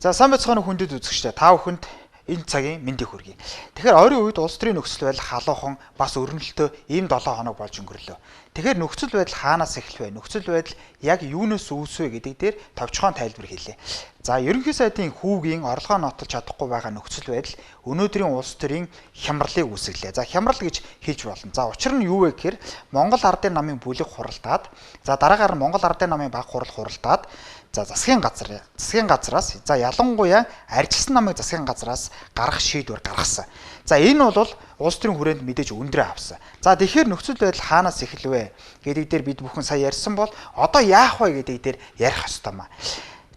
За, сайн байцгаана уу, хүндэт үзэгчдээ. Та бүхэнд энэ цагийн мэндийг хүргэе. Тэгэхээр ойрын үед улс төрийн нөхцөл байдал халуухан, бас өрнөлтөө ийм 7 хоног болж өнгөрлөө. Тэгэхээр нөхцөл байдал хаанаас эхлэв вэ? Нөхцөл байдал яг юунаас үүсвэ гэдэг дээр товчхон тайлбар хийлээ. За, ерөнхий сайдын хүүгийн орлогоо нотолж чадахгүй байгаа нөхцөл байдал өнөөдрийн улс төрийн хямралыг үүсгэлээ. За, хямрал гэж хэлж болно. За, учир нь юу вэ гэхээр Монгол Ардын намын бүлэг хуралдаад, за, дараагаар нь Монгол Ардын намын баг хурал хуралдаад, за, засгийн газраас, за, ялангуяа арчилсан намыг засгийн газраас гаргах шийдвэр гаргасан. За, энэ бол улс төрийн хүрээнд мэдээж өндрөө авсан. За, тэгэхээр нөхцөл байдал хаанаас эхэлвэ гэдэг дээр бид бүхэн сая ярьсан бол одоо яах вэ гэдэг дээр ярих ёстой маа.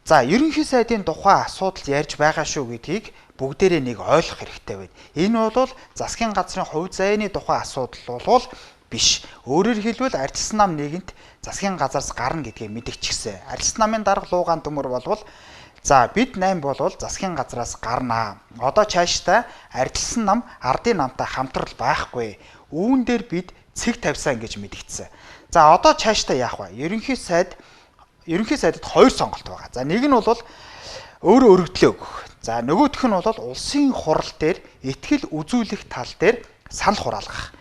За, ерөнхий сайдын тухай асуудал ярьж байгаа шүү гэдгийг бүгдээрээ нэг ойлгох хэрэгтэй байна. Энэ бол засгийн газрын хувь заяаны тухай асуудал бол биш. Өөрөөр хэлбэл, арчилсан нам нэгэнт засгийн газраас гарна гэдгээ мэдэгчсэн. Арчилсан намын дарга Луугаан төмөр болвол, за, бид 8 болвол засгийн газраас гарнаа. Одоо цаашдаа арчилсан нам ардын намтай хамтрал байхгүй. Үүн дээр бид цэг тавьсан гэж мэдэгдсэн. За, одоо цаашдаа яах вэ? Ерөнхий сайдад хоёр сонголт байгаа. За, нэг нь бол өөрөө өргөдлөө өгөх. За, нөгөөх нь бол улсын хурал дээр итгэл үзүүлэх тал дээр санал хураалгах.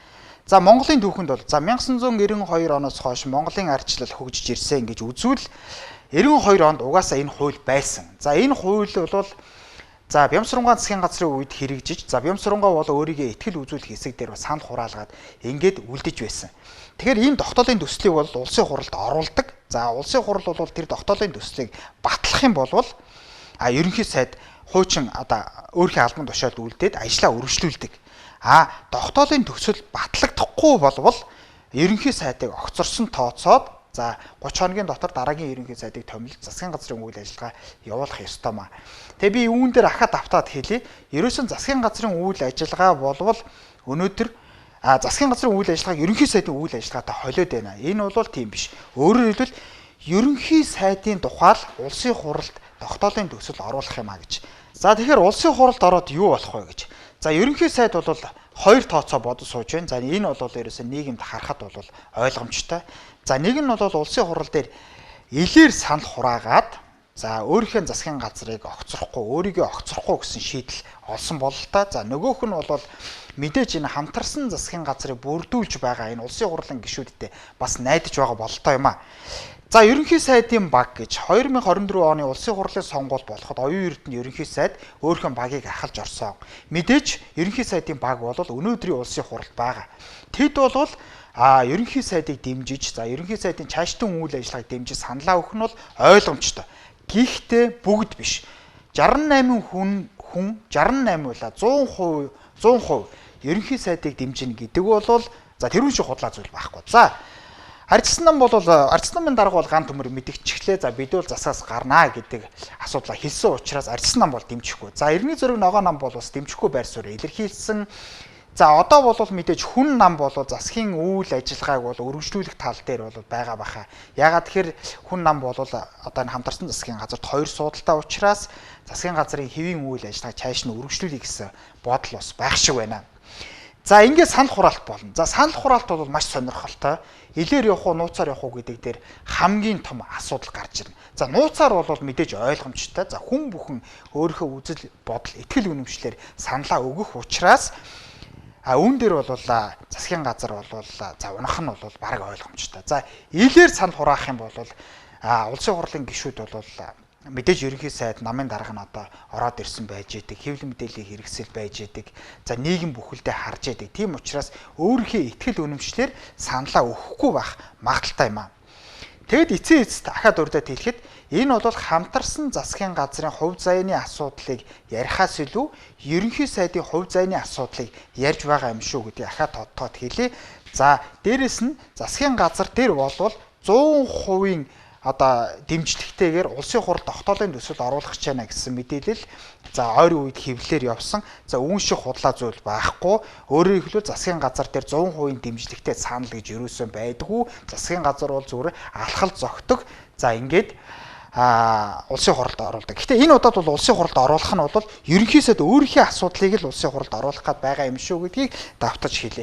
За, Монголын түүхэнд бол, за, 1992 оноос хойш Монголын ардчлал хөгжиж ирсэн гэж үзвэл 92 онд угаасаа энэ хууль байсан. За, энэ хууль бол, за, Бямсрунгаан засгийн газрын үед хэрэгжиж, за, Бямсрунгаа бол өөрийгөө итгэл үзүүлэх хэсэг дээр бас санал хураалгаад ингээд үлдэж байсан. Тэгэхээр ийм тогтоолын төслийг бол улсын хуралд оруулдаг. За, улсын хурал бол тэр тогтоолын төслийг батлах юм бол ерөнхий сайд хуучин одоо өөрхийн албан тушаалд үлдээд ажлаа үргэлжлүүлдэг. А тогтоолын төсөл батлагдахгүй болвол ерөнхий сайдыг огцорсон тооцоод, за, 30 хоногийн дотор дараагийн ерөнхий сайдыг томилж засгийн газрын үйл ажиллагаа явуулах ёстой маа. Тэгээ би үүн дээр ахаад давтаад хэлье. Ерөөсөн засгийн газрын үйл ажиллагаа болвол өнөөдөр засгийн газрын үйл ажиллагааг ерөнхий сайдын үйл ажиллагаатай холиод байна. Энэ бол тийм биш. Өөрөөр хэлбэл, ерөнхий сайдын тухай л улсын хуралд тогтоолын төсөл оруулах юм а гэж. За, тэгэхээр улсын хуралд ороод юу болох вэ гэж. За, ерөнхий сайд бол хоёр тооцоо бодож сууж байна. За, энэ бол ерөөсөө нийгэмд харахад бол ойлгомжтой. За, нэг нь бол улсын хурал дээр илээр санал хураагаад, за, өөрийнхөө засгийн газрыг огцрохгүй, өөрийгөө огцрохгүй гэсэн шийдэл олсон болол та. За, нөгөөх нь бол мэдээж энэ хамтарсан засгийн газрыг бүрдүүлж байгаа энэ улсын хурлын гишүүдтэй бас найдаж байгаа бололтой юм а. За, ерөнхий сайдын баг гэж 2024 оны улсын хурлын сонгуул болоход оюун эрдэнэ ерөнхий сайд өөрийнхөө багийг ахалж орсон. Мэдээж ерөнхий сайдын баг бол өнөөдрийн улсын хуралд байгаа. Тэд бол ерөнхий сайдыг дэмжиж, за, ерөнхий сайдын чаашдын үйл ажиллагааг дэмжиж саналаа өгөх нь бол ойлгомжтой. Гэхдээ бүгд биш. 68 хүн 68 ула 100% ерөнхий сайдыг дэмжинэ гэдэг бол, за, тэрүүн шиг худлаа зүйл байхгүй. За, арчилсан нам бол арчилсан намын дарга бол ган төмөр мэдэгчглээ. За, бид бол засаас гарнаа гэдэг асуудлаа хэлсэн учраас арчилсан нам бол дэмжихгүй. За, эртний зөрөг ногоо нам бол бас дэмжихгүй байр суурь илэрхийлсэн. За, одоо бол мэдээж хүн нам бол засгийн үйл ажиллагааг бол өргөжлүүлэх тал дээр бол байгаа баха. Яагаад тэгэхээр хүн нам бол одоо энэ хамтарсан засгийн газарт хоёр суудалтай учраас засгийн газрын хэвийн үйл ажиллагааг чааш нь өргөжлүүлэе гэсэн бодол бас байх шиг байна. За, ингээд санал хураалт болно. За, санал хураалт бол маш сонирхолтой. Илээр явах уу, нууцаар явах уу гэдэг дээр хамгийн том асуудал гарч ирнэ. За, нууцаар бол мэдээж ойлгомжтой. За, хүн бүхэн өөрийнхөө үзэл бодол, итгэл үнэмшлэр саналаа өгөх учраас үүн дээр бол засгийн газар бол, за, унах нь бол бараг ойлгомжтой. За, илээр санал хураах юм бол улсын хурлын гишүүд бол мэдээж ерөнхий сайд намын дарга нь одоо ороод ирсэн байж идэг, хэвлэл мэдээллийн хэрэгсэл байж идэг. За, нийгэм бүхэлдээ харж идэг. Тийм учраас өөрийнхөө итгэл үнэмшлэр саналаа өгөхгүй байх магадлалтай юм аа. Тэгэд эцсийн эцэст ахаад урдаад хэлэхэд энэ бол хамтарсан засгийн газрын хувь заяаны асуудлыг ярихаас илүү ерөнхий сайдын хувь заяаны асуудлыг ярьж байгаа юм шүү гэдгийг ахаад тодтоод хэлье. За, дээрэс нь засгийн газар дээр болвол 100% одоо дэмжлэгтэйгээр улсын хурал тогтоолын төсөл оруулах гэж байна гэсэн мэдээлэл, за, ойрын үед хэвлэлээр явсан. За, үүн шиг худлаа зүйл байхгүй. Өөрөөр хэлбэл, засгийн газар дээр 100% дэмжлэгтэй санал гэж ерөөсөн байдгүй. Засгийн газар бол зүгээр алхал зогтөг. За, ингээд улсын хуралд оруулдаг. Гэхдээ энэ удаад бол улсын хуралд оруулах нь бол ерөнхий сайд өөрийнхөө асуудлыг л улсын хуралд оруулах гээд байгаа юм шүү гэдгийг давтаж хэлье.